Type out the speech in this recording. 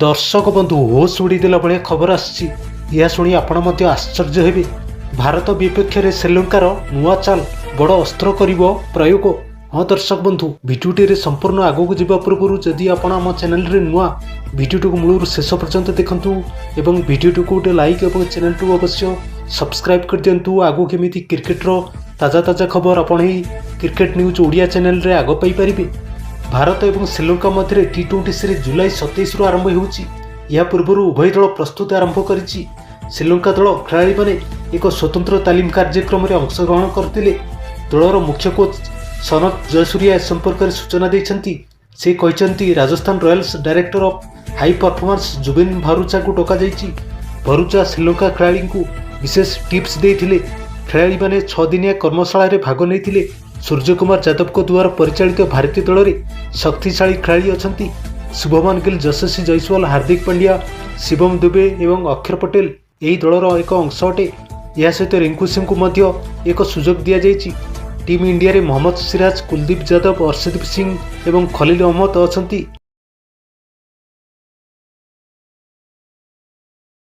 ଦର୍ଶକ ବନ୍ଧୁ, ହୋସ୍ ଉଡ଼ିଦେଲା ଭଳିଆ ଖବର ଆସିଛି। ଏହା ଶୁଣି ଆପଣ ମଧ୍ୟ ଆଶ୍ଚର୍ଯ୍ୟ ହେବେ। ଭାରତ ବିପକ୍ଷରେ ଶ୍ରୀଲଙ୍କାର ନୂଆ ଚାଲ, ବଡ଼ ଅସ୍ତ୍ର କରିବ ପ୍ରୟୋଗ। ହଁ ଦର୍ଶକ ବନ୍ଧୁ, ଭିଡ଼ିଓଟିରେ ସମ୍ପୂର୍ଣ୍ଣ ଆଗକୁ ଯିବା ପୂର୍ବରୁ ଯଦି ଆପଣ ଆମ ଚ୍ୟାନେଲରେ ନୂଆ, ଭିଡ଼ିଓଟିକୁ ମୂଳରୁ ଶେଷ ପର୍ଯ୍ୟନ୍ତ ଦେଖନ୍ତୁ ଏବଂ ଭିଡ଼ିଓଟିକୁ ଗୋଟେ ଲାଇକ୍ ଏବଂ ଚ୍ୟାନେଲଟିକୁ ଅବଶ୍ୟ ସବସ୍କ୍ରାଇବ୍ କରିଦିଅନ୍ତୁ। ଆଗକୁ କେମିତି କ୍ରିକେଟର ତାଜା ତାଜା ଖବର ଆପଣ ଏହି କ୍ରିକେଟ ନ୍ୟୁଜ୍ ଓଡ଼ିଆ ଚ୍ୟାନେଲରେ ଆଗ ପାଇପାରିବେ। ଭାରତ ଏବଂ ଶ୍ରୀଲଙ୍କା ମଧ୍ୟରେ ଟି-20 ସିରିଜ୍ ଜୁଲାଇ 27ରୁ ଆରମ୍ଭ ହେଉଛି। ଏହା ପୂର୍ବରୁ ଉଭୟ ଦଳ ପ୍ରସ୍ତୁତି ଆରମ୍ଭ କରିଛି। ଶ୍ରୀଲଙ୍କା ଦଳ ଖେଳାଳିମାନେ ଏକ ସ୍ୱତନ୍ତ୍ର ତାଲିମ କାର୍ଯ୍ୟକ୍ରମରେ ଅଂଶଗ୍ରହଣ କରିଥିଲେ। ଦଳର ମୁଖ୍ୟ କୋଚ୍ ସନତ ଜୟସୂରିଆ ଏ ସମ୍ପର୍କରେ ସୂଚନା ଦେଇଛନ୍ତି। ସେ କହିଛନ୍ତି, Rajasthan Royals director of high performance Zubin ଭାରୁଚାକୁ ଡକାଯାଇଛି। ଭରୁଚା ଶ୍ରୀଲଙ୍କା ଖେଳାଳିଙ୍କୁ ବିଶେଷ ଟିପ୍ସ ଦେଇଥିଲେ। ଖେଳାଳିମାନେ 6 ଦିନିଆ କର୍ମଶାଳାରେ ଭାଗ ନେଇଥିଲେ। ସୂର୍ଯ୍ୟକୁମାର ଯାଦବଙ୍କ ଦ୍ୱାରା ପରିଚାଳିତ ଭାରତୀୟ ଦଳରେ ଶକ୍ତିଶାଳୀ ଖେଳାଳି ଅଛନ୍ତି। ଶୁଭମାନ ଗିଲ୍, ଯଶସ୍ୱୀ ଜୟସ୍ୱାଲ, ହାର୍ଦ୍ଦିକ ପାଣ୍ଡ୍ୟା, ଶିବମ ଦୁବେ ଏବଂ ଅକ୍ଷର ପଟେଲ ଏହି ଦଳର ଏକ ଅଂଶ ଅଟେ। ଏହା ସହିତ ରିଙ୍କୁ ସିଂଙ୍କୁ ମଧ୍ୟ ଏକ ସୁଯୋଗ ଦିଆଯାଇଛି। ଟିମ୍ ଇଣ୍ଡିଆରେ ମହମ୍ମଦ ସିରାଜ, କୁଲଦୀପ ଯାଦବ, ଅର୍ଶଦୀପ ସିଂ ଏବଂ ଖଲିଲ ଅହମ୍ମଦ ଅଛନ୍ତି।